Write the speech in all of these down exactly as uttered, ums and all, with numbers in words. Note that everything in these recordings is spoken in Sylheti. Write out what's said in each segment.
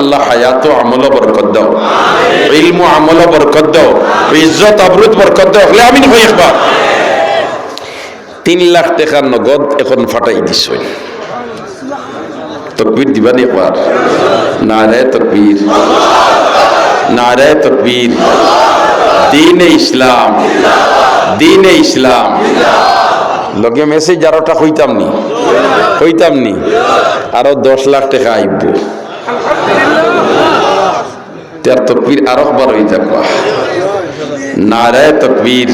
আল্লাহ হায়াত ও আমলো বরকত দাও, ইলম ও আমলো বরকত দাও, ইজ্জত আবরুত বরকত দাও। হকলে আমিন কই একবার। তিন লাখ টেকা নগদ এখন ফাটাই দিছইন। তকবীর দিবা নি একবার? নারায়ে তকবীর, নারায়ে তকবীর। দ্বীনে ইসলাম, দ্বীনে ইসলাম। লগে message আরোটা কইতাম নি, কইতাম নি, আরো দশ লাখ টেকা আইবো। তার তকবীর আরো একবার অই যাক। নারায়ে তকবীর,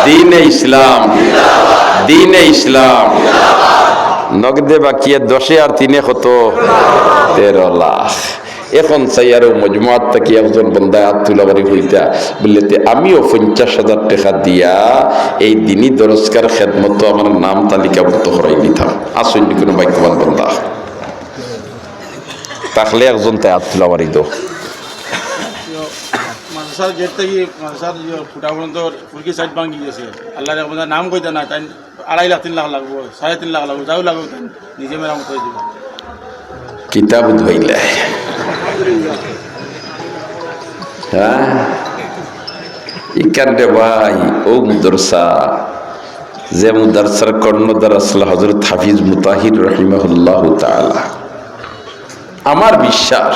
দ্বীনে ইসলাম, দ্বীনে ইসলাম। নগদে বাকিয়ে দশে আর তিনে কত? তেরো লাখ। এখন চাই আরো মজমুয়াত থাকি একজন বন্দায় আত তুলা বাড়ি কইতা, বুলে তে আমিও পঞ্চাশ হাজার টেকা দিয়া এই দ্বীনি দরসগার খেদমতো আমার নাম তালিকাভুক্ত করাই নিতাম। আছইন নি কোনো ভাগ্যবান বন্দা? থাকলে একজন তাই আত তুলা বাড়ি দো। মাদ্রাসার গেট থাকি মাদ্রাসার ইয়ে ফুটা পর্যন্ত ফুরকি সাইড ভাঙি গেছে। আল্লাহর এক বন্দার নাম কইতা না, তাই আড়াই লাখ তিন লাখ লাগবো, সাড়ে তিন লাখ লাগবো, যাও লাগবো, তাই নিজে মেরামত করি দিবা। কিতা বুঝবাইলা? হ্যাঁ? ইকান রে ভাই, ও মুদরসা, যে মুদরসার কর্ণধার আসলে হযরত হাফিজ মুতাহির রহিমাহুল্লাহ তাআলা। আমার বিশ্বাস,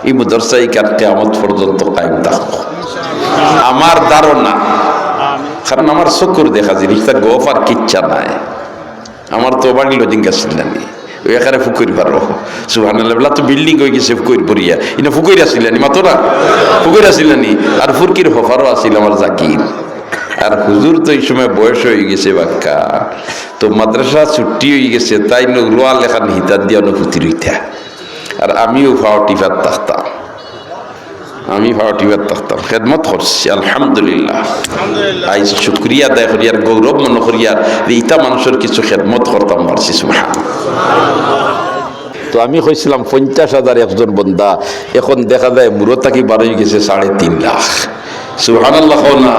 এই মুদরসা ইকান কিয়ামত পর্যন্ত কায়েম থাকবো। আমার ধারণা, কারণ আমার চকুর দেখা জিনিসটা গফ আর কিচ্ছা নাই। আমার তো বাড়ি লজিং আছিল না নি, ওই এখানে ফুকইর পারো। সুবহানাল্লাহ, বলা তো বিল্ডিং অই গেছে ফুকইর পড়িয়া, ইনো ফুকইর আছিল না নি, মাতো না? ফুকইর আছিল না নি? আর ফুরকির হফারও আছিল আমার জাকির। আর হুজুর তো এই সময় বয়স অই গেছে বাক্কা, তো মাদ্রাসা ছুটি অই গেছে, তাই নৌরোয়া লেখান হিতান দিয়া অনুভূতি রইতা। আর আমিও ফাও টিপাত থাকতাম, আমি ফাও টিপাত থাকতাম, খেদমত করছি, আলহামদুলিল্লাহ। আলহামদুলিল্লাহ। আইজ শুকরিয়া আদায় করিয়ার, গৌরব মনো করিয়ার যে ইতা মানুষর কিছু খেদমত করতাম পারছি, সুবহান। তো আমি কইছিলাম পঞ্চাশ হাজার একজন বন্দা, এখন দেখা যায় মুরো থাকি বারই গেছে সাড়ে তিন লাখ। সুবহানাল্লাহ কও না।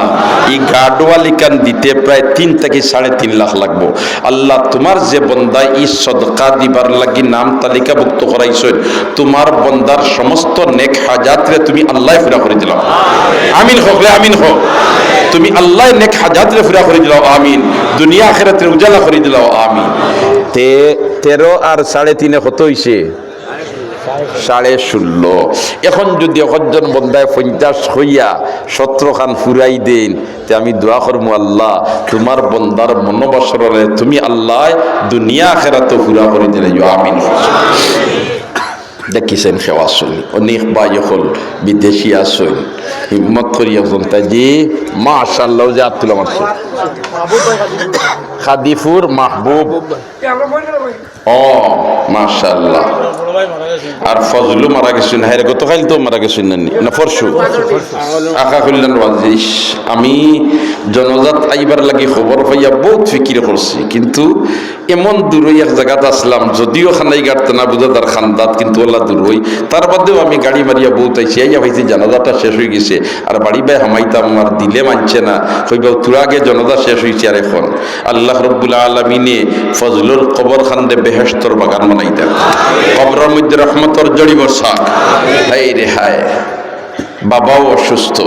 ই গার্ডওয়াল ইকান দিতে প্রায় তিন থাকি সাড়ে তিন লাখ লাগবো। আল্লাহ, তুমার যে বন্দায় ই সদকা দিবার লাগি নাম তালিকাভুক্ত করাইছইন, তুমার বন্দার সমস্ত নেক হাজাতরে তুমি আল্লায় পুরা করি দিলাও। আমিন কও, হকলে আমিন কও। তুমি আল্লায় নেক হাজাতরে পুরা করি দিলাও, আমিন। দুনিয়া আখিরাতরে উজালা করি দিলাও, আমিন। তে তেরো আর সাড়ে তিনে কত অইছে? সাড়ে ষোলো। এখন যুদি একজন বন্দায় পঞ্চাশ কইয়া সতেরো খান ফুরাই দেইন, তে আমি দোয়া করমু, আল্লাহ, তুমার বন্দার মনোবাসনারে তুমি আল্লায় দুনিয়া আখেরাতো পুরা করি দিলাইও, আমিন। দেখিছেন, কেউ আছইন, অনেক ভাই অকল বিদেশি আছইন, হিম্মত করি একজন তাই জি, মাশাআল্লাহ, যে আব্দুল আমার খাদিপুর মাহবুব। ও, মাশাআল্লাহ। আর ফজলু মারা গেছইন, হ্যাঁ, গতকাইল তো মারা গেছইন না নি? না, পরশু? আখা কল্যাণ ওয়াজিশ। আমি জনাজাত আইবার লাগি খবর পাইয়া বউত ফিকির করছি, কিন্তু এমন দূরই এক জাগাত আছলাম, যদিও খানাইঘাট থানা বুঝা তার খান্দাত, কিন্তু অলা দূরই। তার বাদেও আমি গাড়ি মারিয়া বউত আইছি, আইয়া পাইছি জানাজাটা শেষ অই গেছে। আর বাড়ি বায় হামাইতাম, আমার দিলে মানছে না, কইবা, "তোরা আগে, জানাজা শেষ অইছে।" আর এখন আল্লাহ রব্বুল আলামিনে ফজলুর কবর খানরে বেহেশতর বাগান বানাই দেন, কবরর মধ্যে রহমতর জড়ি বর্ষা। হায় রে হায়, বাবাও অসুস্থ,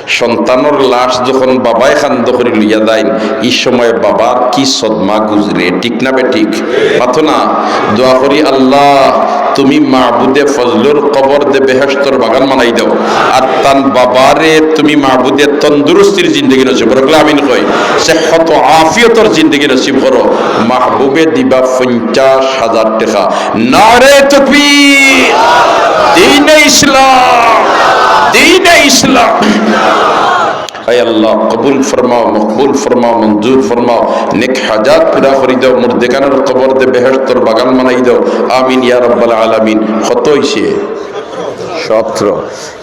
সন্তানর লাশ যখন বাবায় খান্দ করি লইয়া যাইন, ই সময় বাবার কি সদমা গুজরে, ঠিক না বেঠিক? মাতো না, দোয়া করি, আল্লাহ, তুমি মাহবুদে ফজলুর কবর দে বেহেশতর বাগান বানাই দাও, আর তান বাবারে তুমি মাহবুদে তন্দুরুস্তির জিন্দেগি নসিব করো। হকলে আমিন কই। সেহত ও আফিয়তর জিন্দেগি নসিব করো। মাহবুবে দিবা পঞ্চাশ হাজার টেকা। নারে তকবীর, দ্বীনে ইসলাম, দ্বীনে ইসলাম। আয় আল্লাহ, কবুল ফরমাও, মকবুল ফরমাও, মঞ্জুর ফরমাও, নেক হাজাত পুরা করি দাও, মুর্দেগানর কবর দে বেহেশতর বাগান বানাই দাও। আমিন ইয়া রাব্বাল আলামিন। কত অইছে? সতেরো।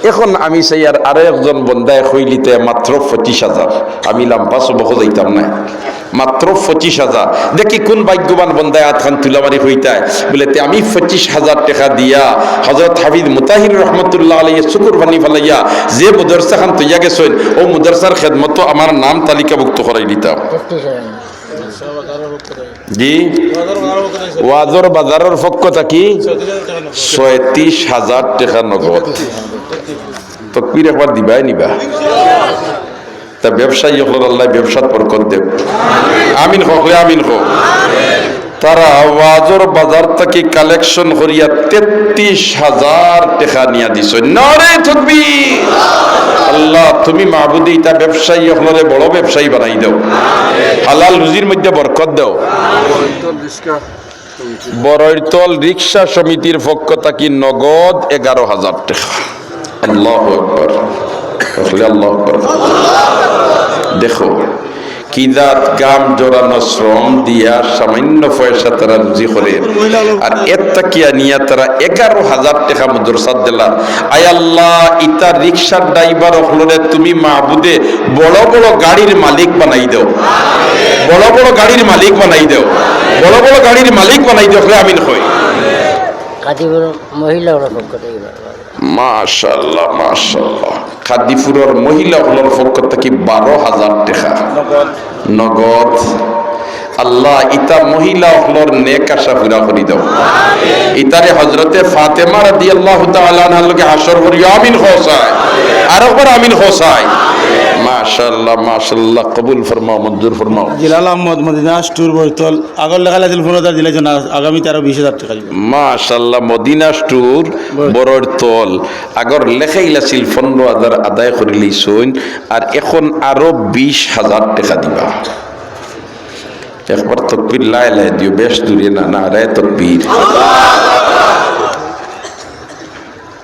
এখন আমি চাইয়ার আরো একজন বন্দায় কইলিতে মাত্র পঁচিশ হাজার। আমি লাম্বা সবকো যাইতাম না, মাত্র পঁচিশ হাজার। দেখি কোন ভাগ্যবান বন্দায় আতখান তুলা মারি কইতায়, বুলে, "তে আমি পঁচিশ হাজার টেকা দিয়া হযরত হাফিজ মুতাহির রহমতুল্লাহ আলাইহি চকুর পানি ফালাইয়া যে মুদরসা খান তৈয়া গেছইন, অউ মুদরসার খেদমতো আমার নাম তালিকাভুক্ত করাই দিতাম।" জি, ওয়াজর বাজারর পক্ষ থাকি ছয়ত্রিশ হাজার টেকা নগদ। তকবির একবার দিবায় নিবা। তা ব্যবসায়ী অকলর আল্লায় ব্যবসাত বরকত দেউক। আমিন কও, কও, আমিন কও। তারা ওয়াজর বাজার থাকি collection করিয়া তেত্রিশ হাজার টেকা নিয়া দিছইন। নারে তকবীর। আল্লাহ, তুমি মাবুদে ইতা ব্যবসায়ী অকলরে বড় ব্যবসায়ী বানাই দেও, হালাল রুজির মধ্যে বরকত দেও। বড়ইরতল রিক্সা সমিতির পক্ষ থাকি নগদ এগারো হাজার টেকা। আল্লাহু আকবার। আসলে আল্লাহু আকবার। দেখো, কি জাত গাম জড়ানো শ্রম দিয়া সামান্য পয়সা তারা রুজি করের, আর এর থাকি আনিয়া তারা এগারো হাজার টেকা মাদ্রাসাত দিলা। আয় আল্লাহ, ইতা রিক্সার ড্রাইভার অকলরে তুমি মাবুদে বড় বড় গাড়ির মালিক বানাই দেও, বড় বড় গাড়ির মালিক বানাই দেও, বড় বড় গাড়ির মালিক বানাই দেও। কও, আমিন কও। কাদিপুর মহিলা অকলর পক্ষ থাকি বারো হাজার। মাশাআল্লাহ, মাশাআল্লাহ। কাদিপুরর মহিলা অকলর পক্ষ থাকি বারো হাজার টেকা নগদ। আল্লাহ, ইতা মহিলা অকলর নেক আশা পুরা করি দেও। ইতারে হযরতে ফাতেমা রাদিয়াল্লাহু তাআলা আনহার লগে হাশর করিও। আমিন কও চাই। আরোকবার আমিন কও চাই। মাশাআল্লাহ, মাশাআল্লাহ। কবুল ফরমাও, মঞ্জুর ফরমাও। জিলাল আহমদ, মদিনা স্টোর, বড়ইরতল। আগর লেখাইল আছিল পনেরো হাজার, দিলাইছইন, আগামীতে আরো বিশ হাজার টেকা দিবা। মাশাআল্লাহ, মদিনা স্টোর, বড়ইরতল। আগর লেখাইল আছিল পনেরো হাজার, আদায় করিলিছইন, আর এখন আরো বিশ হাজার টেকা দিবা। একবার তকবির লাই লাই দিও, বেশ জুরে না, নারায়ে তকবির।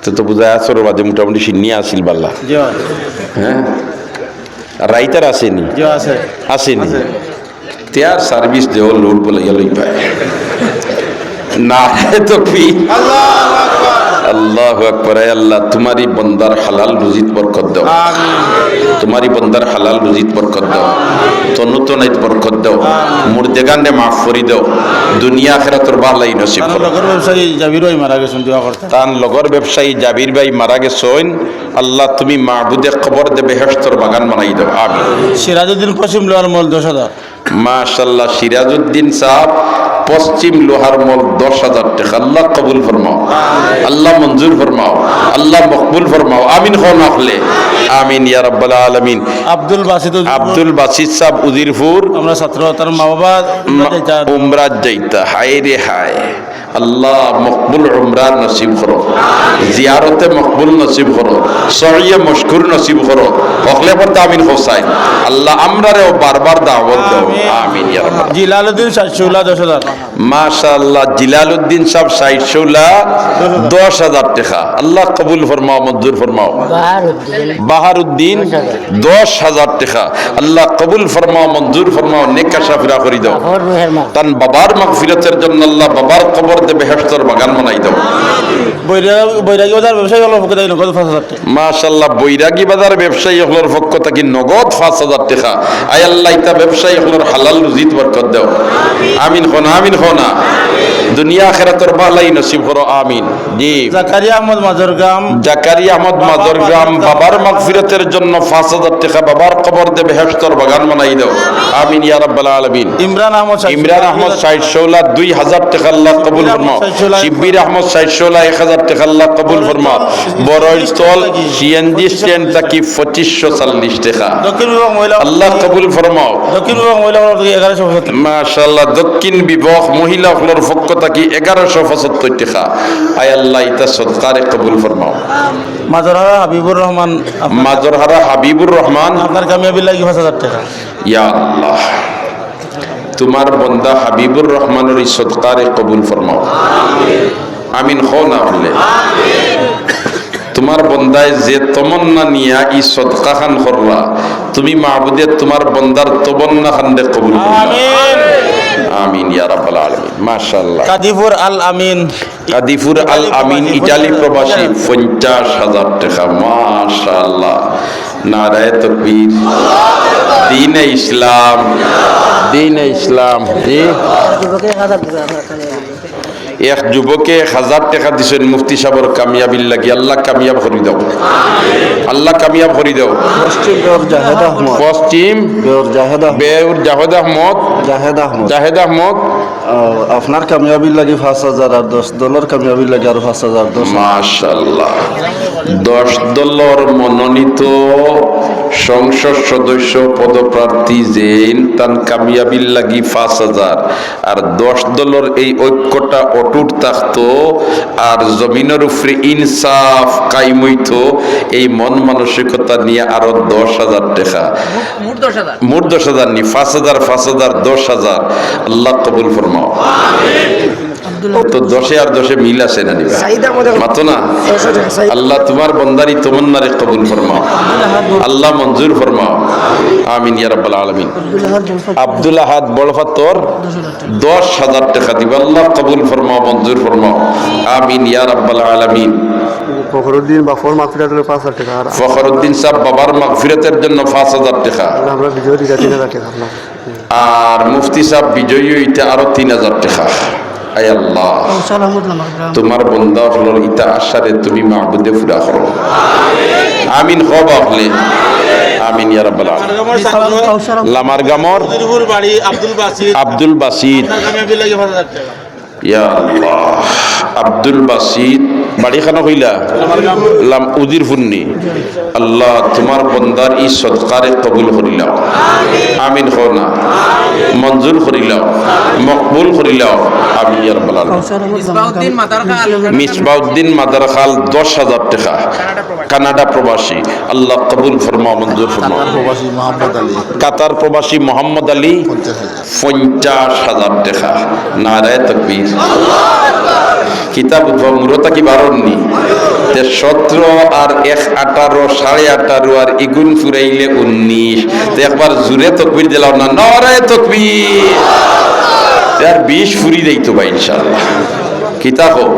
তে তো বুঝা যায়, আসরর বাদে মোটামুটি শিন্নি আছিল বালা। জি অয়। হ্যাঁ? আর রাইতার আছেনি? জি আছে। আছেনি? আছে। তে আর সার্ভিস দেও, লোড বলে গেল পায়। নারায়ে তকবির। আল্লাহু আকবার। আল্লাহু আকবার। আয় আল্লাহ, তুমারই বন্দার হালাল রুজিত বরকত দেও। আমিন। তুমারই বন্দার হালাল রুজিত বরকত দেও। আমিন। তনুতনাইত বরকত দেও। আমিন। মুর্দেগানরে মাফ করি দেও। দুনিয়া আখিরাতর ভালাই নসিব করো। তান লগর ব্যবসায়ী জাবির ভাই মারা গেছইন, দোয়া করতা। তান লগর ব্যবসায়ী জাবির ভাই মারা গেছইন। আল্লাহ, তুমি মাবুদে কবরদে বেহেশতর বাগান বানাই দেও। আমিন। সিরাজউদ্দিন পশ্চিম লোহার মল দশ হাজার। মাশাআল্লাহ, সিরাজউদ্দিন সাব পশ্চিম লোহার মল দশ হাজার টেকা। আল্লাহ কবুল ফরমাও, আল্লাহ মঞ্জুর ফরমাও, আল্লাহ মকবুল ফরমাও। আমিন কও না অকলে। আমিন ইয়া রাব্বাল আলামিন। আব্দুল বাসিত উজিরপুর। আব্দুল বাসিত সাব উজিরপুর। আমরা ছাত্র, তার মা বাবা মা-, উমরাত যাইতা। উমরাত যাইতা। হায় রে হায়। আল্লাহ মকবুল উমরা নসিব করো, জিয়ারতে মকবুল নসিব করো, সইয়ে মশকুর নসিব করো। অকলে পড়তা আমিন কও চাই। আল্লাহ আমরারেও বারবার দাওয়াত দেও। আমিন। আমিন ইয়া রাব্বাল। জিলালউদ্দিন ষাইট শৌলা দশ হাজার। মাশাআল্লাহ, জিলালউদ্দিন সাব ষাইট শৌলা দশ হাজার টেকা। আল্লাহ কবুল ফরমাও, মঞ্জুর ফরমাও। বাহারউদ্দিন। বাহারউদ্দিন দশ হাজার। দশ হাজার টেকা। আল্লাহ কবুল ফরমাও, মঞ্জুর ফরমাও, নেক আশা পুরা করি দেও। বাবার রুহের মাগ- তান বাবার মাগফিরাতের জন্য আল্লাহ বাবার কবরদে বেহেশতর বাগান বানাই দেও। বৈরাগী, বৈরাগী বাজার ব্যবসায়ী অকলর পক্ষ থাকি নগদ পাঁচ হাজার টেকা। মাশাআল্লাহ, বৈরাগী বাজার ব্যবসায়ী অকলর পক্ষ থাকি নগদ পাঁচ হাজার টেকা। আয় আল্লাহ, ইতা ব্যবসায়ী অকলর হালাল রুজিত বরকত দেও। আমিন কও না, আমিন কও না। দুনিয়া আখিরাতর ভালাই নসিব করো, আমিন। জি। জাকারিয়া আহমদ মাজরগাম। জাকারিয়া আহমদ মাজরগাম, বাবার মাগফিরাতের জন্য পাঁচ হাজার টেকা, বাবার কবরদে বেহেশতর বাগান বানাই দেও। আমিন ইয়া রাব্বাল আলামিন। ইমরান আহমদ ষাইট ইমরান আহমদ ষাইট শৌলা দুই হাজার টেকা, আল্লাহ কবুল ফরমাও। শিব্বির আহমদ ষাইট শৌলা এক হাজার টেকা, আল্লাহ কবুল ফরমাও। বড়ইরতল সিএনজি স্ট্যান্ড থাকি পঁচিশশো চল্লিশ টেকা। দক্ষিণ বিভাগ মহিলা আল্লাহ কবুল ফরমাও। দক্ষিণ বিভাগ মহিলা অকলর থাকি এগারোশো পঁচাত্তর। মাশাআল্লাহ, দক্ষিণ বিভাগ মহিলা অকলর পক্ষ থাকি এগারোশো পঁচাত্তর টেকা। আয় আল্লাহ, ইতা সদকারে কবুল ফরমাও। মাজরহারা হাবিবুর রহমান, আপনার মাজরহারা হাবিবুর রহমান। আপনার কামিয়াবির লাগি পাঁচ হাজার টেকা। ইয়া আল্লাহ, তুমার বন্দা হাবিবুর রহমানর ই সদকারে কবুল ফরমাও। আমিন কও না অকলে। তুমার বন্দায় যে তমন্না নিয়া ই সদকাখান করলা, তুমি মাবুদে তুমার বন্দার তমন্নাখানরে কবুল করো। আমিন। আমিন ইয়া রাব্বাল আলামিন। মাশাআল্লাহ। কাদিপুর আল আমিন। কাদিপুর আল আমিন, ইটালি প্রবাসী, পঞ্চাশ হাজার টেকা। মাশাআল্লাহ। নারায়ে তকবীর। দ্বীনে ইসলাম, দ্বীনে ইসলাম। জি। এক যুবকে এক হাজার টেকা দিছইন মুফতি সাবর কামিয়াবির লাগি। আল্লাহ কামিয়াব করি দেও, আল্লাহ কামিয়াব করি দেও। পশ্চিম বেউর জাহেদ আহমদ। পশ্চিম বেউর জাহেদ আহমদ। বেউর জাহেদ আহমদ। জাহেদ আহমদ। জাহেদ আহমদ। আহ, আপনার কামিয়াবির লাগি পাঁচ হাজার আর দশ দলর কামিয়াবির লাগি আরো পাঁচ হাজার, দশ। মাশাআল্লাহ। দশ দলর মনোনীত সংসদ সদস্য পদপ্রার্থী জেইন তান কামিয়াবির লাগি পাঁচ হাজার, আর দশ দলর এই ঐক্যটা অটুট থাকতো, আর জমিনর উপরে ইনসাফ কায়েম অইতো, এই মন মানসিকতা নিয়া আরো দশ হাজার টেকা। মোট দশ হাজার। মোট দশ হাজার নি, পাঁচ হাজার, পাঁচ হাজার, দশ হাজার। আল্লাহ কবুল ফরমাও। তো দশে আর দশে মিল আছে না নি বা? মাতো না? আল্লাহ তুমার বন্দার ই তমন্নারে কবুল ফরমাও, আল্লাহ মঞ্জুর ফরমাও। আমিন ইয়া রাব্বাল আলামিন। আব্দুল আহাদ বড় পাথর দশ হাজার টেকা দিবা, আল্লাহ কবুল ফরমাও, মঞ্জুর ফরমাও। আমিন ইয়া রাব্বাল আলামিন। ফখরুদ্দিন বাফর মাগফিরাতের পাঁচ হাজার টেকা। আর ফখরুদ্দিন সাব বাবার মাগফিরাতের জন্য পাঁচ হাজার টেকা। আমরা বিজয় দিলা তিন হাজার টেকা। আর মুফতি সাব বিজয়ী অইতা আরো তিন হাজার টেকা। আয় আল্লাহ, কাউসার আহমদ লামারগাম। তুমার বন্দা অকলর ইতা আশারে তুমি মাবুদে পুরা করো। আমিন কও বা অকলে। আমিন ইয়া রাব্বাল আলামিন। কাউসার আহমদ। লামারগামর উজিরপুর বাড়ি আব্দুল বাসিত। আব্দুল বাসিত। আপনার কামিয়াবির লাগি পাঁচ হাজার টেকা। ইয়া আল্লাহ, আব্দুল বাসিত, বাড়ি খানো কইলা? লাম-, উজিরপুর নি। আল্লাহ, তুমার বন্দার ই সদকারে কবুল করিলাও। আমিন কও না। মঞ্জুর করিলাও, মকবুল করিলাও। আমিন ইয়া রাব্বাল আলামিন। মিসবাউদ্দিন মাদারখাল। মিসবাউদ্দিন মাদারখাল, দশ হাজার টেকা। কানাডা প্রবাসী। আল্লাহ কবুল ফরমাও, মঞ্জুর ফরমাও। কাতার প্রবাসী মোহাম্মদ আলী। কাতার প্রবাসী মোহাম্মদ আলী। পঞ্চাশ হাজার। পঞ্চাশ হাজার টেকা। নারায়ে তাকবীর। কিতা বুঝবা, মুরো থাকি বারর নি। তে সতরো আর এক আঠারো, সাড়ে আঠারো আর ইগুন ফুরাইলে উনিশ। তে একবার জুরে তকবীর দিলাও না, নারায়ে তাকবীর। তে আর বিশ ফুরি দেইতো বা ইনশাআল্লাহ। কিতা কও?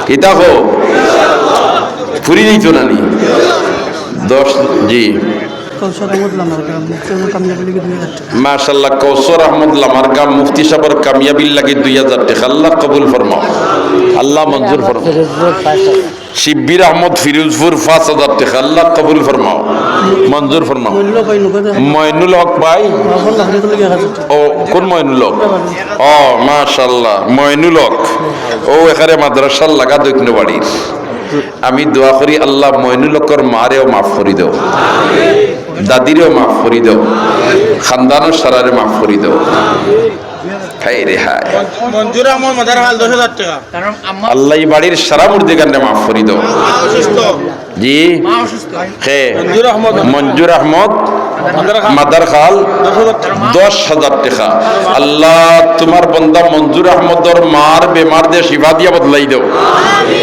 কিতা কও? ফুরি দেইতো না নি? দশ, জি। কৌশল আহমদ লামারগাম, মুফতি সাবর কামিয়াবির লাগি দুই হাজার টেকা। মাশাআল্লাহ, কৌশল আহমদ লামারগাম, মুফতি সাবর কামিয়াবির লাগি দুই হাজার টেকা। আল্লাহ কবুল ফরমাও, আল্লাহ মঞ্জুর ফরমাও। ফিরোজপুর পাঁচ হাজার। শিব্বির আহমদ ফিরোজপুর পাঁচ হাজার টেকা। আল্লাহ কবুল ফরমাও, মঞ্জুর ফরমাও। মইনুল হক ভাই নগদে। মইনুল হক ভাই। বাবুল লাগলে তো লিখে রাখা। ও, কোন মইনুল হক? ও, মাশাআল্লাহ, মইনুল হক। ও, এখানে মাদ্রাসার লাগা দক্ষিণ বাড়ির। আমি দোয়া করি, আল্লাহ মইনুল হকর মারেও মাফ করি দেও, দাদিরেও মাফ করি দেও, খানদানর সারারে মাফ করি দেও। হায় রে হায়। মঞ্জুর আহমদ মাদারখাল দশ হাজার টেকা। আল্লাহ ই বাড়ির সারা মুর্দেগানরে মাফ করি দেও। মা অসুস্থ। জি। মা অসুস্থ। হে। মঞ্জুর আহমদ। মঞ্জুর আহমদ। মাদার খাল। মাদার খাল। দশ হাজার টেকা। আল্লাহ, তুমার বন্দা মঞ্জুর আহমদর মার বেমার দে শিফা দিয়া বদলাই দেও।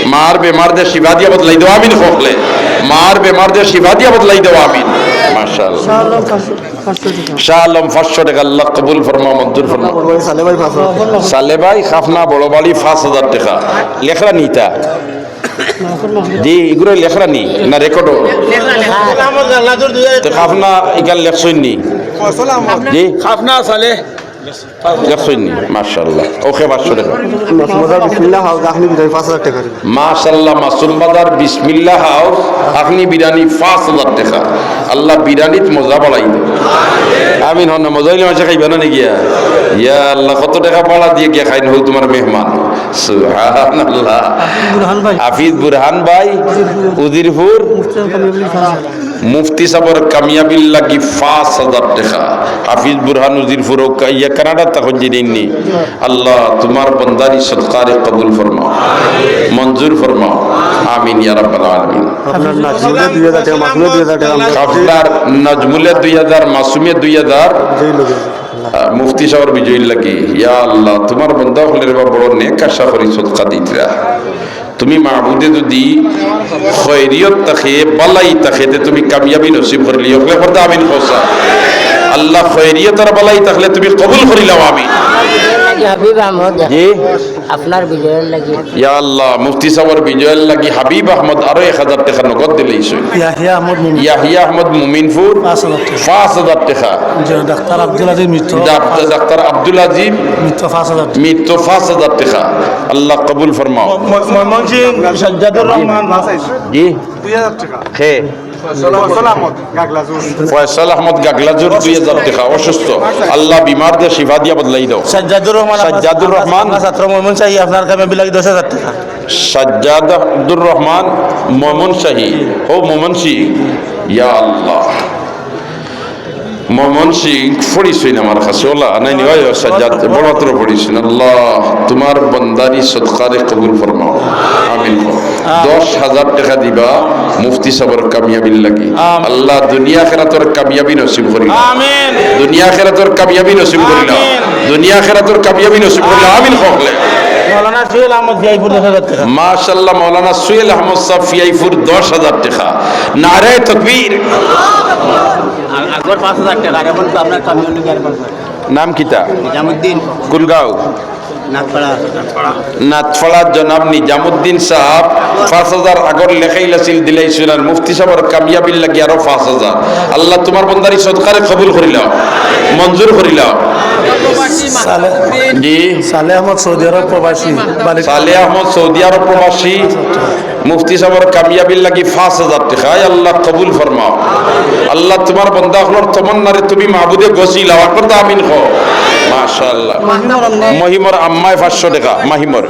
মার বেমার দে শিফা দিয়া বদলাই দেও। আমিন কও অকলে। মার বেমার দে শিফা দিয়া বদলাই দেও। আমিন। মাশাআল্লাহ। শাহ আলম পাঁচশো টেকা। আল্লাহ কবুল ফরমাও, মঞ্জুর ফরমাও। বড় ভাই সালে ভাই পাঁচশো। সালে ভাই, খাফনা বড় বাড়ি পাঁচ হাজার টেকা। লেখরা নিতা। জি, ইগুরে লেখরা নি, না রেকর্ডও? তো খাফনা ইখান লেখছইন নি? জি? খাফনা সালে। লেখছইন নি? মাশাআল্লাহ। ওকে, পাঁচশো টেকা। মাসুম বাজার বিসমিল্লাহ হাউস, আখনি বিরিয়ানি পাঁচ হাজার টেকা। মাশাআল্লাহ, মাসুম বাজার বিসমিল্লাহ হাউস, আখনি বিরিয়ানি পাঁচ হাজার টেকা। আল্লাহ বিরিয়ানিত মজা বাড়াই দেও। আমিন কও না, মজা অইলে মানষে খাইবা না নি গিয়া? ইয়া আল্লাহ, কত টেকা ভাড়া দিয়া গিয়া খাইন, হউ তুমার মেহমান। সুবহানাল্লাহ। হাফিজ বুরহান ভাই। হাফিজ বুরহান ভাই, উজিরপুর। মুফতি সাবর কামিয়াবির লাগি পাঁচ হাজার টেকা। হাফিজ বুরহান উজিরপুর, ও কা-, ইয়া কানাডা তখন জিনিনি। আল্লাহ, তুমার বন্দারি সদকারে কবুল ফরমাও, মঞ্জুর ফরমাও। আমিন ইয়া রাব্বাল আলামিন। আপনার নাজমুলে দুই হাজার টেকা, মাসুমে দুই হাজার টেকা, আমরা আপনার নাজমুলে দুই হাজার, মাসুমে দুই হাজার। আহ, মুফতি সাবর বিজয়ীর লাগি, ইয়া আল্লাহ, তুমার বন্দা অকলরে বা বড় নেক আশা করি সদকা দিতরা। তুমি মাবুদে যুদি খয়রিয়ত থাকে, বালাই থাকে, তে তুমি কামিয়াবি নসিব করিলিও। অকলে পড়তা আমিন কও সা। আল্লাহ, খয়রিয়ত আর বালাই থাকলে তুমি কবুল করিলাও। আমিন। হাবিব আহমদ, জি। আপনার বিজয়র লাগি। ইয়া আল্লাহ, মুফতি সাবর বিজয়র লাগি হাবিব আহমদ আরো এক হাজার টেকা নগদ দিলাইছইন। ইয়াহিয়া আহমদ মুমিন। ইয়াহিয়া আহমদ মুমিনপুর পাঁচ হাজার টেকা। পাঁচ হাজার টেকা। জি, ডাক্তার আব্দুল আজিজ মিত্র। ডাক্তার, ডাক্তার আব্দুল আজিজ মিত্র পাঁচ হাজার টেকা। মিত্র পাঁচ হাজার টেকা। আল্লাহ কবুল ফরমাও। ম-, ম-, ময়মনসিংহ সাজ্জাদুর রহমান। জি। দুই হাজার টেকা। হে। ফয়সাল আহমদ গাগলাজুর। ফয়সাল আহমদ গাগলাজুর দুই হাজার টেকা, অসুস্থ। আল্লাহ বিমার দে শিফা দিয়া বদলাই দাও। সাজ্জাদুর রহমান, সাজ্জাদুর রহমান। ছাত্র ময়মনসিংহ, আপনার কামে বিলাগি দশ হাজার টেকা। সাজ্জাদুর রহমান ময়মনসিংহ, ও ময়মনসিংহ, ইয়া আল্লাহ। ময়মনসিংহ পড়ছইন আমার কাছে, ওলা নাই নি ভাই, সাজ্জাদ বড় মাত্র পড়ছইন। আল্লাহ, তোমার বন্দারি সদকারে কবুল ফরমাও। আমিন। দশ হাজার টেকা দিবা মুফতি সাবর কামিয়াবির লাগি। আমিন। আল্লাহ, দুনিয়া আখেরাতর কামিয়াবি নসিব করিলা। আমিন। দুনিয়া আখেরাতর কামিয়াবি নসিব করিলা। আমিন। দুনিয়া আখেরাতর কামিয়াবি নসিব করিলা। আমিন। হকলে। মাওলানা সুহেল আহমদ ফিয়াইপুর দশ হাজার টেকা। মাশাআল্লাহ, মাওলানা সুহেল আহমদ সাহেব ফিয়াইপুর দশ হাজার টেকা। নারায়ে তকবীর। আ-, আগর পাঁচ হাজার টেকা, আর এখন তো আপনার সামনে অন্য কি আর পাঁচ হাজার? নাম কিতা? নিজামুদ্দিন। কুলগাঁও? নাথপাড়া। নাথপাড়া জনাব নিজামুদ্দিন সাহেব পাঁচ হাজার আগর লেখাইল আছিল, দিলাইছইন। আর মুফতি সাবর কামিয়াবির লাগি আরো পাঁচ হাজার। আল্লাহ তোমার বন্দারি সদকারে কবুল করিলাও, মঞ্জুর করিলাও। সালে-, জি। সালে আহমদ সৌদি আরব প্রবাসী, বালিকা। সালে আহমদ সৌদি আরব প্রবাসী। মুফতি সাবর কামিয়াবির লাগি পাঁচ হাজার টেকা। আয় আল্লাহ, কবুল ফরমাও। আল্লাহ, তোমার বন্দা অকলর তমন্নারে তুমি মাবুদে গছিলাও। একবার তো আমিন কও। মাশাআল্লাহ। মহিমর আম্মায়। মহিমর আম্মায় পাঁচশো টেকা। মহিমর।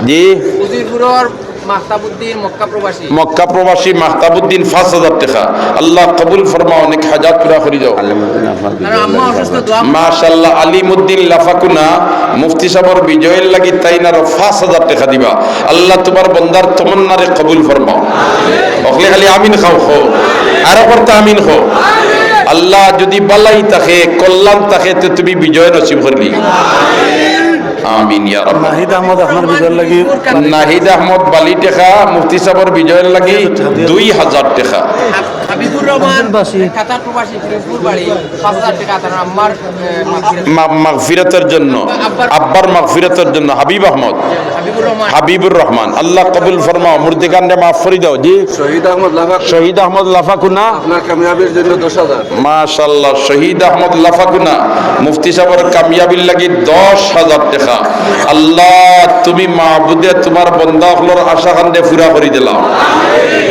জি। উজিরপুরর মাহতাবুদ্দিন, মক্কা প্রবাসী। মক্কা প্রবাসী মাহতাবুদ্দিন পাঁচ হাজার টেকা। আল্লাহ, কবুল ফরমাও, অনেক হাজাত পুরা করি দাও। আর আম্মা অসুস্থ, দোয়া করো। মাশাআল্লাহ, আলিমুদ্দিন লাফাকুনা, মুফতি সাবর বিজয়র লাগি তাইন আরো পাঁচ হাজার টেকা দিবা। আল্লাহ, তোমার বন্দার তমন্নারে কবুল ফরমাও। হকলে খালি আমিন কও, কও। আরো করতে আমিন কও। আল্লাহ, যদি বালাই থাকে, কল্যাণ থাকে, তে তুমি বিজয় নসিব করলি। আমিন ইয়া রাব্বাল। নাহিদ আহমদ আপনার বিজয়র লাগি। নাহিদ আহমদ বালি টেকা, মুফতি সাবর বিজয়র লাগি দুই হাজার টেকা। হাবিবুর রহমান, আব্দুল বাসিত। কাতার প্রবাসী, ফিরোজপুর বাড়ি, পাঁচ হাজার টেকা, তার আম্মার, এ, মাগফিরাত। মা-, মাগফিরাতের জন্য, আব্বার। আব্বার মাগফিরাতের জন্য, হাবিব আহমদ। হাবিবুর রহমান। হাবিবুর রহমান, আল্লাহ কবুল ফরমাও, মুর্দেগানরে মাফ করি দাও, জি। শহীদ আহমদ লাফাকুনা। শহীদ আহমদ লাফাকুনা। আপনার কামিয়াবির জন্য দশ হাজার। মাশাআল্লাহ, শহীদ আহমদ লাফাকুনা, মুফতি সাবর কামিয়াবির লাগি দশ হাজার টেকা। আল্লাহ, তুমি মাবুদে তোমার বন্দা অকলর আশা খানরে পুরা করি দিলাও।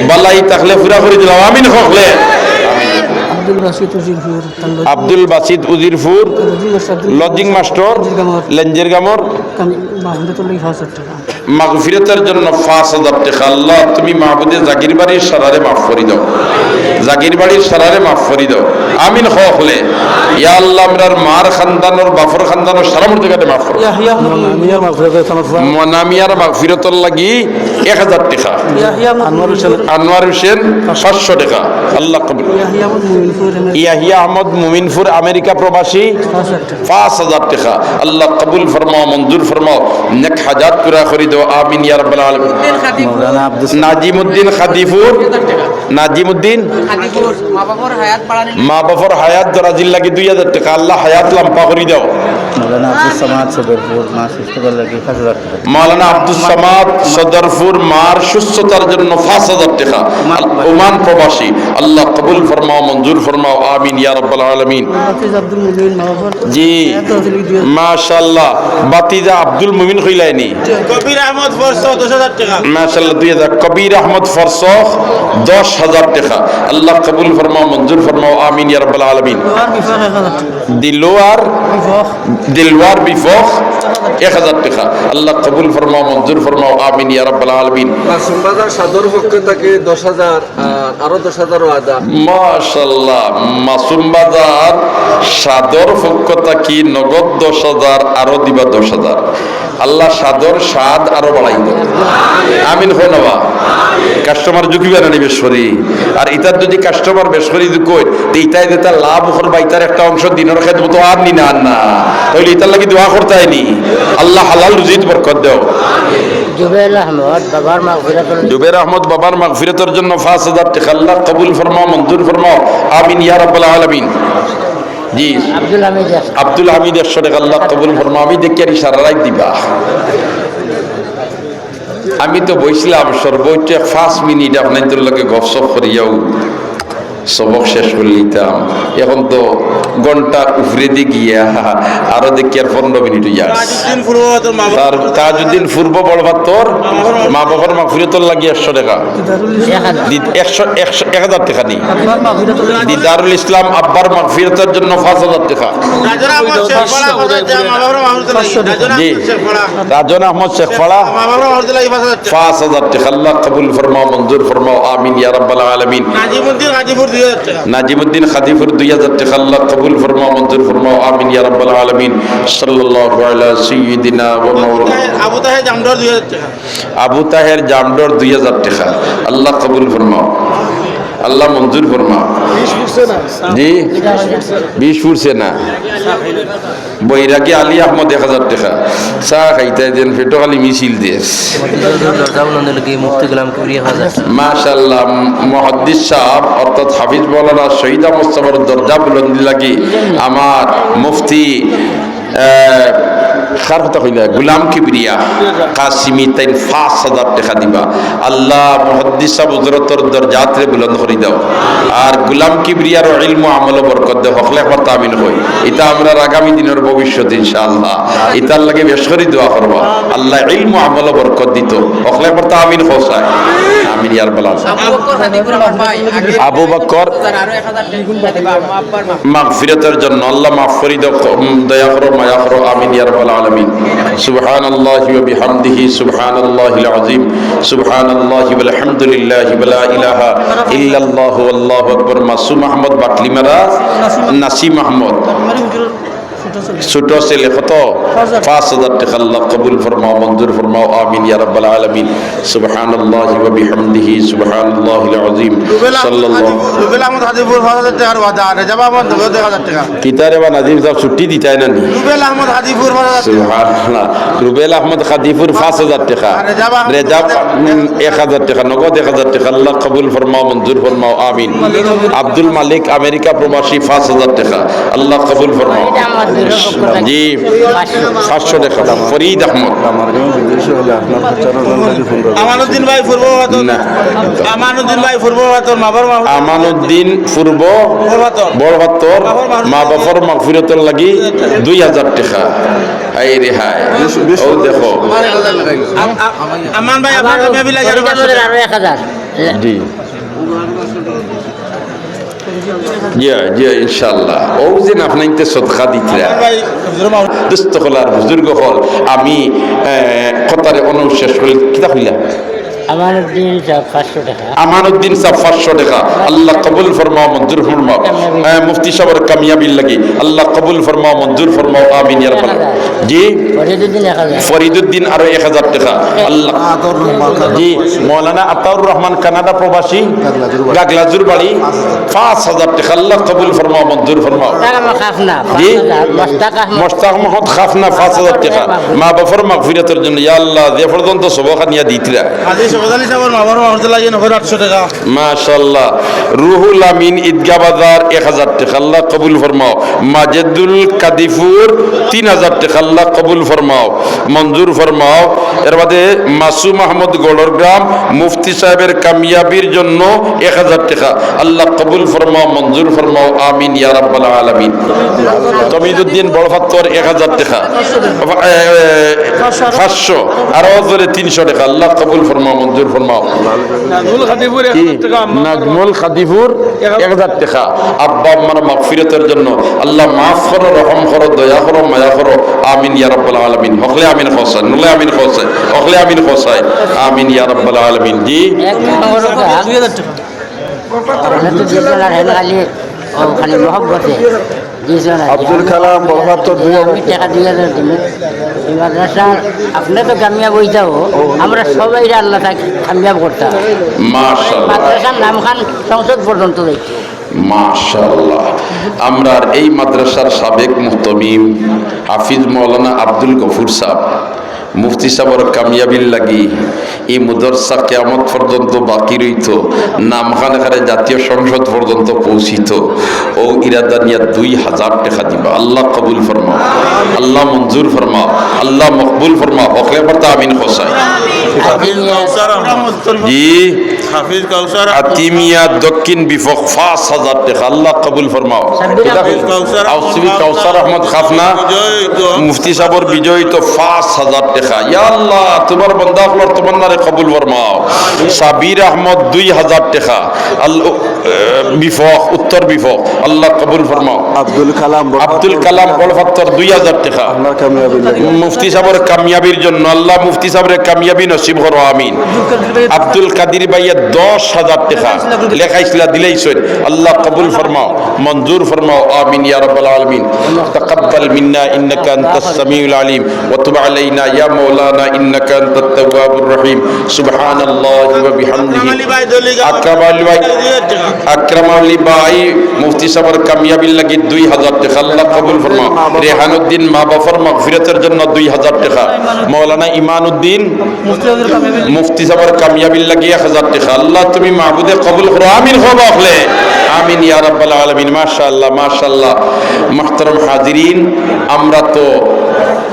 বালাই থাকলে পুরা করি দিলাও। আমিন হকলে। আব্দুল বাসিত উজিরপুর, তার lodging Abdul Basit Ujirpur, lodging master, lodging master, লেঞ্জের গামর। লেঞ্জের গামর। কাম-, বাহিরে তো লাগি পাঁচ হাজার টেকা। মাগফিরাতের জন্য পাঁচ হাজার টেকা। আল্লাহ, তুমি মাবুদে জাগির বাড়ির সারারে মাফ করি দাও। জাগির বাড়ির সারারে মাফ করি দাও। আমিন হকলে। ইয়া আল্লাহ, আমরার মার খানদানর, বাফর খানদানর সারা মুর্দেগানরে মাফ করো। ইয়াহিয়া আহমদ মনামিয়ার মাগফিরাতের জন্য। মনামিয়ার মাগফিরাতর লাগি এক হাজার টেকা। ইয়াহিয়া আহমদ আনোয়ার হোসেন। আনোয়ার হোসেন পাঁচশো টেকা। আল্লাহ কবুল। ইয়াহিয়া আহমদ মুমিনপুর, আমেরিকা। ইয়াহিয়া আহমদ মুমিনপুর, আমেরিকা প্রবাসী। পাঁচ হাজার টেকা। পাঁচ হাজার টেকা। আল্লাহ কবুল ফরমাও, মঞ্জুর ফরমাও, নেক হাজাত পুরা করি দাও। আমিন ইয়া রাব্বাল আলামিন। নাজিমুদ্দিন খাদিপুর। নাজিমুদ্দিন। খাদিপুর, মা বাবার হায়াত বাড়ানির মা বাবার হায়াত দরাজির লাগি দুই হাজার টেকা। আল্লাহ হায়াত লাম্বা করি দাও। মাওলানা আব্দুস সামাদ সদরপুর, মা সুস্থতার লাগি পাঁচ হাজার টেকা। মাওলানা আব্দুস সামাদ সদরপুর, মার সুস্থতার জন্য পাঁচ হাজার টেকা। ওমান প্রবাসী। আল্লাহ কবুল ফরমাও, মঞ্জুর ফরমাও। আমিন ইয়া রাব্বাল আলামিন। হাফিজ আব্দুল মুমিন, মা বাবার জি। হায়াত দরাজির লাগি দুই হাজার। মাশাআল্লাহ। বাতিজা আব্দুল মুমিন কইলায়নি। কবির আহমদ ফরসখ, দশ হাজার টেকা। মাশাআল্লাহ, দুই হাজার। কবির আহমদ ফরসখ, দশ হাজার টেকা। আল্লাহ কবুল ফরমাও, মঞ্জুর ফরমাও। আমিন ইয়া রাব্বাল আলামিন। দিলওয়ার বিফখ, এক হাজার টেকা। দিলওয়ার বিফখ, এক হাজার টেকা। আল্লাহ কবুল ফরমাও, মঞ্জুর ফরমাও। আমিন ইয়া রাব্বাল আলামিন। মাসুম বাজার সদর পক্ষ থাকি দশ হাজার, আর আরো দশ হাজার ওয়াদা। মাশাআল্লাহ, মাসুম বাজার সদর পক্ষ থাকি নগদ দশ হাজার, আরো দিবা দশ হাজার। আল্লাহ সাদর স্বাদ আরো বাড়াই দেন। আমিন কও না বা। কাস্টমার ঝুঁকি বেড়ানি বেশ করি। আর ইতার যদি কাস্টমার বেশ করি ঝুঁকইন, তে ইতায় যেটা লাভ অর বা ইতার একটা অংশ দিনর খেদমতো আর নি না, আর না। তাইলে ইতার লাগি দোয়া করতায় নি। আল্লাহ হালাল রুজিত বরকত দেও। জুবের আহমদ বাবার মাগফিরাতর জুবের আহমদ বাবার মাগফিরাতর জন্য পাঁচ হাজার টেকা। আল্লাহ কবুল ফরমাও, মঞ্জুর ফরমাও। আমিন ইয়া রাব্বাল আলামিন। জি। আব্দুল হামিদ একশো। আব্দুল হামিদ একশো টেকা, আল্লাহ কবুল ফরমাও। আমি দেখি আর ইশারা রাইত দিবা। আমি তো বইছিলাম সর্বোচ্চ এক পাঁচ মিনিট আপনাইন্তর লগে গপসপ করিয়াউ সবক শেষ করি লিতাম। এখন তো ঘন্টা উপরেদি গিয়া আরো দেখি আর পনেরো মিনিট অইয়া আছে। তাজউদ্দিন পূর্ব বাতর মা বাবার তার, তাজউদ্দিন পূর্ব বড় বাতর মা বাবার মাগফিরাতর লাগি একশো টেকা। দি-, একশো, একশো, এক হাজার টেকা নি। দিদারুল ইসলাম আব্বার মাগফিরাতর জন্য পাঁচ হাজার টেকা। রাজন আহমদ শেখপাড়া, মা বাবার মাগফিরাতর লাগি। রাজন জি। আহমদ শেখপাড়া। রাজন আহমদ শেখপাড়া। মা বাবার মাগফিরাতর লাগি পাঁচ হাজার টেকা। পাঁচ হাজার টেকা। আল্লাহ কবুল ফরমাও, মঞ্জুর ফরমাও, আমিন ইয়া রাব্বাল আলামিন। নাজিমুদ্দিন গাজীপুর দুই হাজার টেকা। নাজিমুদ্দিন গাজীপুর দুই হাজার টেকা। আল্লাহ কবুল ফরমাও, মঞ্জুর ফরমাও, আমিন ইয়া রাব্বাল আলামিন। সাল্লাল্লাহু আলা সাইয়্যিদিনা ওয়া মাওলানা। আবু তাহের জামডর দুই হাজার টেকা। আবু তাহের জামডর দুই হাজার টেকা। আল্লাহ কবুল ফরমাও, আল্লাহ মঞ্জুর ফরমাও। জি, বিশ ফুরছে না। বৈরাগী আলী আহমদ এক হাজার টেকা। চা খাইতা যেন পেটো খালি মিছিল দেশ। দরজা বুলন্দ লাগি মুফতি গোলাম কবির এক হাজার। মাশাআল্লাহ, মুহাদ্দিস সাহেব অর্থাৎ হাফিজ মাওলানা শহীদ আহমদ সাহেবের দরজা বুলন্দি লাগি আমার মুফতি, আহ, কার কথা কইলা? গোলাম কিবরিয়া কাসিমি তাইন পাঁচ হাজার টেকা দিবা। আল্লাহ মুহাদ্দিস সাহেব হজরতর দরজাতরে বুলন্দ করি দাও। আর গোলাম কিবরিয়ার ইলম আমল বরকত দেও। হকলে একবার তা আমিন কই। ইতা আমরার আগামী দিনর ভবিষ্যৎ ইনশাআল্লাহ। ইতার লাগি বেশ করি দোয়া করবা। আল্লাহ ইলম আমল বরকত দিত। হকলে একবার তা আমিন কও চাই। আমিন ইয়া রাব্বাল আলামিন। আবু বকর খাদিপুর আমার ভাই, আগে আবু বকর আরো এক হাজার টেকা দিবা, আমার আব্বার মাফ। মাগফিরাতের জন্য আল্লাহ মাফ করি দাও, উম, দয়া করো, মায়া করো। আমিন ইয়া রাব্বাল আলামিন। সুবহানাল্লাহি ওয়া বিহামদিহি, সুবহানাল্লাহিল আযীম, সুবহানাল্লাহি ওয়াল হামদুলিল্লাহি ওয়া লা ইলাহা ইল্লাল্লাহু ওয়াল্লাহু আকবার। মাসুম আহমদ বাটলিমারা, নাসিম আহমদ। ছোট ছেলে কত? পাঁচ হাজার। পাঁচ হাজার টেকা। আল্লাহ কবুল ফরমাও, মঞ্জুর ফরমাও। আমিন ইয়া রাব্বাল আলামিন। সুবহানাল্লাহি ওয়া বিহামদিহি, সুবহানাল্লাহিল আযীম। রুবেল আহমদ সাল্লাল্লাহু। হাজিপুর, রুবেল আহমদ হাজিপুর পাঁচ হাজার টেকার ওয়াদা, আর রেজাব আহমদ নগদ এক হাজার টেকা। কিতা রে বা নাজিম সাহেব ছুটি দিতায় না নি? রুবেল আহমদ হাজিপুর পাঁচ হাজার টেকা। সুবহানাল্লাহ। রুবেল আহমদ হাজিপুর পাঁচ হাজার টেকা। আর রেজাব আহমদ রেজাব, উম, এক হাজার টেকা, নগদ এক হাজার টেকা। আল্লাহ কবুল ফরমাও, মঞ্জুর ফরমাও। আমিন। আব্দুল মালিক আমেরিকা প্রবাসী পাঁচ হাজার টেকা। আল্লাহ কবুল ফরমাও। জি, পাঁচশো টেকা। ফরিদ আহমদ। আমানুদ্দিন ভাই পূর্ব বাতর। না। আমানুদ্দিন ভাই পূর্ব বাতর, মা বাবার মাফ। আমানুদ্দিন পূর্ব বড় বাতর। বড় বাতর, মা বাবার মাগফিরাতর লাগি দুই হাজার টেকা। হায় রে হায়। ও দেখো। আম-, আম-, আমান ভাই, আপনার আমার কামিয়াবি লাগে আরো পাঁচশো টেকা। আরো এক হাজার। জি। জি, জি, ইনশাআল্লাহ। ও যে আপনাইন্তে সদকা দিতরা। আমার ভাই, হুজুর মাহমুদ। দোস্ত হকল আর বুজুর্গ হকল, আমি, এ, কথারে অনুশেষ করি, কিতা কইলা? আমানুদ্দিন সাহেব পাঁচশো টেকা। আমানুদ্দিন সাহেব পাঁচশো টেকা। আল্লাহ কবুল ফরমাও, মঞ্জুর ফরমাও। এ, মুফতি সাহেবের কামিয়াবির লাগি। আল্লাহ কবুল ফরমাও, মঞ্জুর ফরমাও। আমিন ইয়া রাব্বাল। জি? ফরিদুদ্দিন এক হাজার। ফরিদুদ্দিন আরো এক হাজার টেকা। আল্লাহ। আতাউর রহমান কানাডা জি, প্রবাসী। মৌলানা আতাউর রহমান কানাডা প্রবাসী। গাগলাজুর বাড়ি। গাগলাজুর বাড়ি। পাঁচ হাজার টেকা। আল্লাহ কবুল ফরমাও, মঞ্জুর ফরমাও। মোস্তাক আহমদ খাফনা, জি? পাঁচ হাজার। মোস্তাক আহমদ। মোস্তাক আহমদ খাফনা, পাঁচ হাজার টেকা। মা বাবার মাগফিরাতর জন্য। ইয়া আল্লাহ, যে পর্যন্ত সবক আনিয়া দিতরা। হাজী শওকত আলী সাহেবের মা বাবার মাগফিরাতর লাগি নগদ আটশো টেকা। মাশাআল্লাহ। রুহুল আমিন ঈদগাহ বাজার এক হাজার টেকা। আল্লাহ কবুল ফরমাও। মাজেদুল কাদিপুর তিন হাজার টেকা। আল্লাহ কবুল ফরমাও, মঞ্জুর ফরমাও। এর বাদে মাসুম আহমদ গড়রগ্রাম মুফতি সাহেবের কামিয়াবির জন্য এক হাজার টেকা। আল্লাহ কবুল ফরমাও, মঞ্জুর ফরমাও। আমিন ইয়া রাব্বাল আলামিন। তমিজুদ্দিন বড়পাত্তর এক হাজার টেকা। এ, এ, পাঁচশো। আরো জোরে তিনশো টেকা। আল্লাহ কবুল ফরমাও, মঞ্জুর ফরমাও। নাজমুল কাদিপুর কি? এক হাজার টেকা। নাজমুল কাদিপুর এক হাজার টেকা। আব্বা আম্মার মাগফিরাতের জন্য। আল্লাহ মাফ করো, রহম করো, দয়া করো, মায়া করো। আমিন ইয়া রাব্বাল আলামিন। হকলে আমিন কও চাই, নুলে আমিন কও চাই, হকলে আমিন কও চাই। আমিন ইয়া রাব্বাল আলামিন। জি। এক নম্বর কথা। দুই হাজার টেকা। আমরা তো দিয়েছেন আর হেন খালি, ও খালি মহব্বতে দিয়েছেন আর কি। আব্দুল কালাম বড়পাত্তর দুই হাজার আমি টেকা দুই হাজার দিন। এই মাদ্রাসা, আপনি তো কামিয়াব হইতাও, আমরা সবাই আল্লাহ তাকে কামিয়াব করতাম। মাশাআল্লাহ। মাদ্রাসার নাম খান সংসদ পর্যন্ত দেখছি। মাশাআল্লাহ। আমরার এই মাদ্রাসার সাবেক মুহতমিম হাফিজ মাওলানা আব্দুল গফুর সাহেব, মুফতি সাবর কামিয়াবির লাগি ই মাদ্রাসা কিয়ামত পর্যন্ত বাকি রইতো, নামখান একেবারে জাতীয় সংসদ পর্যন্ত পৌঁছিতো। অউ ইরাদা নিয়া দুই হাজার টেকা দিবা। আল্লাহ কবুল ফরমাও, আল্লাহ মঞ্জুর ফরমাও, আল্লাহ মকবুল ফরমাও। হকলে পারতা আমিন কও চাই। হাফিজ কাউসার আহমদ। জি। হাফিজ কাউসার আহমদ। আতিমিয়া দক্ষিণ বিফক পাঁচ হাজার টেকা। আল্লাহ কবুল ফরমাও। হাফিজ কাউসার আহমদ। আউসবি কাউসার আহমদ খাফনা। বিজয়ী তো। মুফতি সাবর বিজয়ী তো পাঁচ হাজার টেকা। ইয়া আল্লাহ, তুমার বান্দা অকলর তমন্নারে কবুল ফরমাও। সাবির আহমদ দুই হাজার টেকা। আল-, এ, বিফক, উত্তর বিফক। আল্লাহ কবুল ফরমাও। আব্দুল কালাম বড়-, আব্দুল কালাম বড় পাত্তর দুই হাজার টেকা। আল্লাহ কামিয়াবি লাগে। মুফতি সাবর কামিয়াবির জন্য আল্লাহ মুফতি সাবরে কামিয়াবি নসিব করো, আমিন। আব্দুল কাদির ভাইয়ে দশ হাজার টেকা লেখাইছলা, দিলাইছইন। আল্লাহ কবুল ফরমাও, মঞ্জুর ফরমাও, আমিন ইয়া রাব্বাল আলামিন। তাকাব্বাল মিন্না ইন্নাকা আনতাস সামিউল আলিম। وتب علينا يا مولانا إنك أنت التواب الرحيم. سبحان الله وبحمده. আকরাম আলী ভাই, আকরাম আলী ভাই, মুফতি সাবর কামিয়াবির লাগি দুই হাজার টেকা, আল্লাহ কবুল ফরমাও। রেহানউদ্দিন মা বাবার মাগফিরাতের জন্য দুই হাজার টেকা। মৌলানা ইমানউদ্দিন মুফতি সাবর কামিয়াবির লাগি এক হাজার টেকা। আল্লাহ তুমি মাবুদে কবুল করো, আমিন কও বা অকলে। আমিন ইয়া রাব্বাল আলামিন। মাশাআল্লাহ, মাশাআল্লাহ। মুহতারাম হাজিরিন, আমরা তো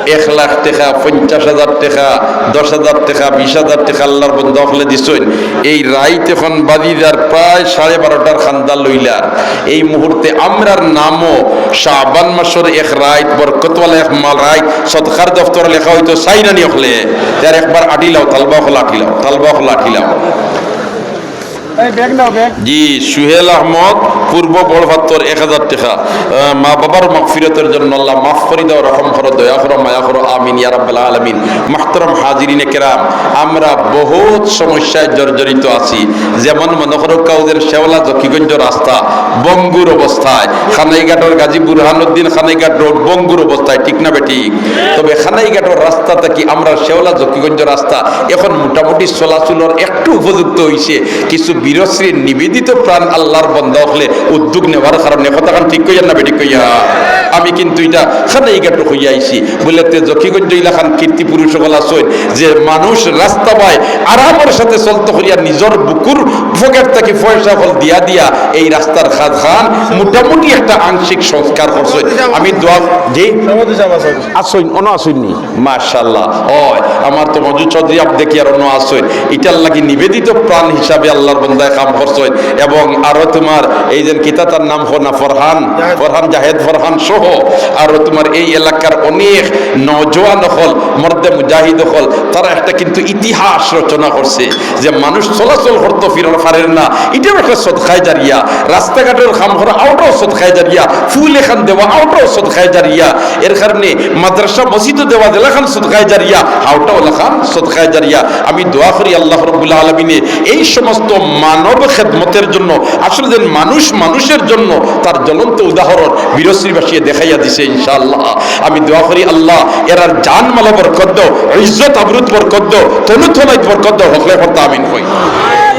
এক লাখ টেকা, পঞ্চাশ হাজার টেকা, দশ হাজার টেকা, বিশ হাজার টেকা আল্লাহর বন্দা অকলে দিছইন। এই রাইত এখন বাজি যার প্রায় সাড়ে বারোটার খান্দা লইলা। এই মুহূর্তে আমরার নামও শাবান মাসর এক রাইত, বরকতওয়ালা এক মাল রাইত, সদকার দফতর লেখা অইতো চাই না নি অকলে? তার একবার আটিলাও, তালবা অকল আটিলাও, তালবা অকল আটিলাও। জি, সুহেল আহমদ, পূর্ব বড়পাত্তর, এক হাজার টেকা। আহ, মা বাবার মাগফিরাতের জন্য আল্লাহ মাফ করি দাও, রহম করো, দয়া করো, মায়া করো, আমিন ইয়া রাব্বাল আলামিন। মুহতারাম হাজিরিনে কেরাম, আমরা বহুত সমস্যায় জর্জরিত আছি। যেমন মনে করো, কাউদের শেওলা জকিগঞ্জ রাস্তা ভঙ্গুর অবস্থায়, খানাইঘাটর গাজী বুরহানুদ্দিন খানাইঘাট রোড ভঙ্গুর অবস্থায়, ঠিক না বেঠিক? তবে খানাইঘাটর রাস্তা থাকি আমরা শেওলা জকিগঞ্জ রাস্তা এখন মোটামুটি চলাচলর একটু উপযুক্ত অইছে। কিছু বীরশ্রীর নিবেদিত প্রাণ আল্লাহর বন্দা অকলে উদ্যোগ নেওয়ার কারণে, কথাখান ঠিক কইয়ার না বেঠিক কইয়ার? আমি কিন্তু ইটা খানাইঘাটো কইয়া আইছি, বুলে তে জকিগঞ্জ ইলাখান কীর্তি পুরুষ অকল আছইন, যে মানুষ রাস্তা বায় আরামর সাথে চলতো করিয়া নিজর বুকুর পকেট থাকি পয়সা অকল দিয়া দিয়া এই রাস্তার কাজখান মোটামুটি একটা আংশিক সংস্কার করছইন। আমি দোয়া, জি? আছইন, অনো আছইন নি? মাশাআল্লাহ। অয়, আমার তো মঞ্জু চৌধুরী আপ দেখি আর অন্য আছইন। ইটার লাগি নিবেদিত প্রাণ হিসাবে আল্লাহর বন্দায় কাম করছইন। এবং আরো তোমার এই যে কিতা তার নাম কও না, ফরহান, ফরহান জাহেদ, ফরহান সহ আরো তোমার এই এলাকার অনেক নওজোয়ান অকল, মর্দে মুজাহিদ অকল, তারা একটা কিন্তু ইতিহাস রচনা করছে যে মানুষ চলাচল করতো ফিরন পারের না, ইটাও একটা সদকায়ে জারিয়া। রাস্তাঘাটর কাম করা, অটাও সদকায়ে জারিয়া। ফুল এখান দেওয়া, অটাও সদকায়ে জারিয়া। এর কারণে মাদ্রাসা মসজিদও দেওয়া যেলাখান সদকায়ে জারিয়া, অটাও লাখান সদকায়ে জারিয়া। আমি দোয়া করি আল্লাহ রাব্বুল আলামিনে এই সমস্ত মানব খেদমতের জন্য, আসলে যেন মানুষ মানুষের জন্য তার জ্বলন্ত উদাহরণ বীরশ্রীবাসীয়ে দেখাইয়া দিছে ইনশাআল্লাহ। আমি দোয়া করি আল্লাহ এরার জান মালো বরকত দাও, ইজ্জত আবরুত বরকত দাও, তনু তনাইত বরকত দাও, হকলে পারতা আমিন কই।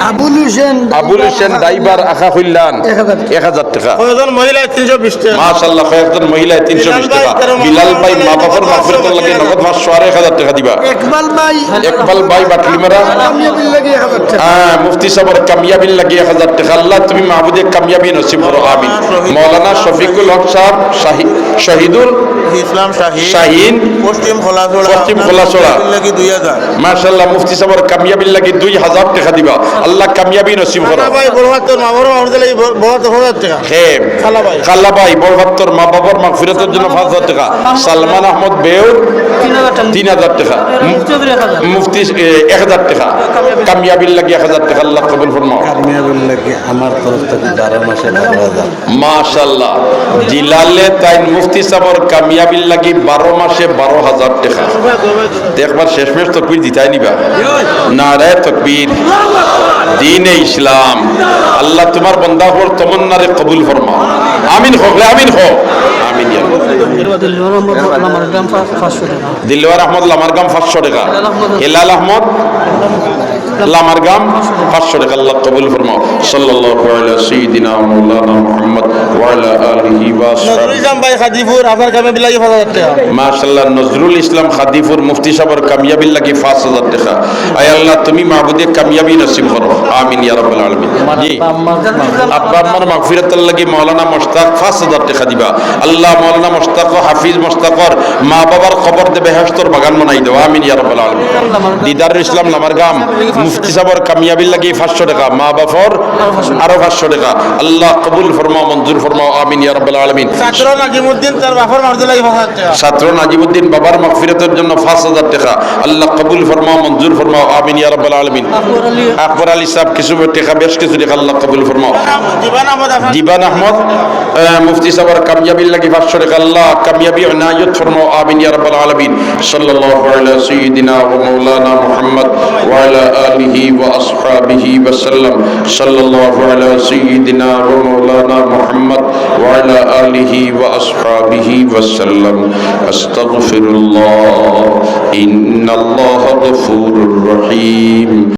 আবুল হোসেন আবুল হোসেন ড্রাইভার আখা কল্যাণ এক হাজার। এক হাজার টেকা। কয়জন মহিলা? তিনশো বিশ টেকা। মাশাআল্লাহ, কয়েকজন মহিলায় তিনশো বিশ টেকা। বিলাল ভাই, মা বাবার মাগফিরাতর লাগি নগদ পাঁচশো আর এক হাজার টেকা দিবা। ইকবাল ভাই। ইকবাল ভাই বাটলিমারা। কামিয়াবির লাগি এক হাজার টেকা। হ্যাঁ, মুফতি সাবর কামিয়াবির লাগি এক হাজার টেকা। আল্লাহ তুমি মাবুদে কামিয়াবি নসিব করো, আমিন। মৌলানা শফিকুল হক সাহেব, শাহি-, শহীদুল ইসলাম শাহী, শাহীন, পশ্চিম খোলাছড়া, পশ্চিম খোলাছড়া। লাগি দুই হাজার। মাশাআল্লাহ, মুফতি সাবর কামিয়াবির লাগি দুই হাজার টেকা দিবা। আল্লাহ কামিয়াবি নসিব করো। কালা ভাই, বড় হাতর মা বাবার মাগফিরাতর লাগি ব-, বড় হাতর হাজার টেকা। হে, কালা ভাই। কালা ভাই, বড় হাতর মা বাবার মাগফিরাতর জন্য পাঁচ হাজার টেকা। সালমান আহমদ বেউর তিন হাজার টেকা। তিন হাজার টেকা। মুফতি চৌধুরী এক হাজার। মুফতি, এ, এক হাজার টেকা। কামিয়াবির লাগি এক হাজার টেকা। আল্লাহ কবুল ফরমাও। কামিয়াবির লাগি আমার তরফ থাকি বারো মাসে বারো হাজার। মাশাআল্লাহ। জিলালে তাইন মুফতি সাবর কামিয়াবির লাগি বারো মাসে বারো হাজার টেকা। তে একবার শেষমেশ তকবীর দিতায় নিবা? নারায়ে তকবীর। দ্বীনে ইসলাম। আল্লাহ তুমার বন্দা অকলর তমন্নারে কবুল ফরমাও। আমিন কও, আমিন কও। আমিন ইয়া আল্লাহ। দিলওয়ার আহমদ লামারগাম পা-, পাঁচশো টেকা। দিলওয়ার আহমদ লামারগাম পাঁচশো টেকা। হেলাল আহমদ লামারগাম পাঁচশো টেকা। আল্লাহ কবুল ফরমাও। সাল্লাল্লাহু আলা সাইয়্যিদিনা ওয়া মাওলানা মুহাম্মদ ওয়া আলা আলিহি ওয়া আসহাবিহি। নজরুল ইসলাম ভাই খাদিপুর, আপনার কামে বিল্লাহি পাঁচ হাজার টেকা। মাশাআল্লাহ, নজরুল ইসলাম খাদিপুর মুফতি সাহেবের কামিয়াবির লাগি পাঁচ হাজার টেকা। আয় আল্লাহ, তুমি মাবুদে কামিয়াবি নসিব করো। আমিন ইয়া রাব্বাল আলামিন। জি। আব্বা আম্মার মাগফিরাতের লাগি মাওলানা মোশতাক পাঁচ হাজার টেকা দিবা। আল্লাহ, মাওলানা মোশতাক ও হাফিজ মোশতাকর মা বাবার কবর দে বেহেশতর বাগান বানাই দেও। আমিন ইয়া রাব্বাল আলামিন। দিদারুল ইসলাম লামারগাম মুফতি সাহেবের কামিয়াবির লাগি পাঁচশো টেকা। মা বাবার আরো পাঁচশো টেকা। আল্লাহ কবুল ফরমাও, মঞ্জুর ফরমাও। আমিন ইয়া রাব্বাল আলামিন। ছাত্র নাজিমুদ্দিন তার বাবার মাগফিরাতের লাগি পাঁচ হাজার টেকা। ছাত্র নাজিমুদ্দিন বাবার মাগফিরাতের জন্য পাঁচ হাজার টেকা। আল্লাহ কবুল ফরমাও, মঞ্জুর ফরমাও। আমিন ইয়া রাব্বাল আলামিন। আকবর আলী। আকবর আলী সাহেব কিছু টেকা, বেশ কিছু টেকা আল্লাহ কবুল ফরমাও। দিবান আহমদ আফান। দিবান আহমদ, আহ, মুফতি সাহেবের কামিয়াবির লাগি পাঁচশো টেকা। আল্লাহ কামিয়াবি এনায়েত ফরমাও। আমিন ইয়া রাব্বাল আলামিন। সাল্লাল্লাহু আলা সাইয়্যিদিনা ওয়া মাওলানা মুহাম্মদ ওয়া আলা আলিহি ওয়া আসহাবিহি ওয়া সাল্লাম। সাল্লাল্লাহু আলা সাইয়্যিদিনা ওয়া মাওলানা মুহাম্মদ ওয়া আলা আলিহি ওয়া আসহাবিহি ওয়া সাল্লাম। আস্তাগফিরুল্লাহ। ইন্নাল্লাহ গফুরুর রহিম।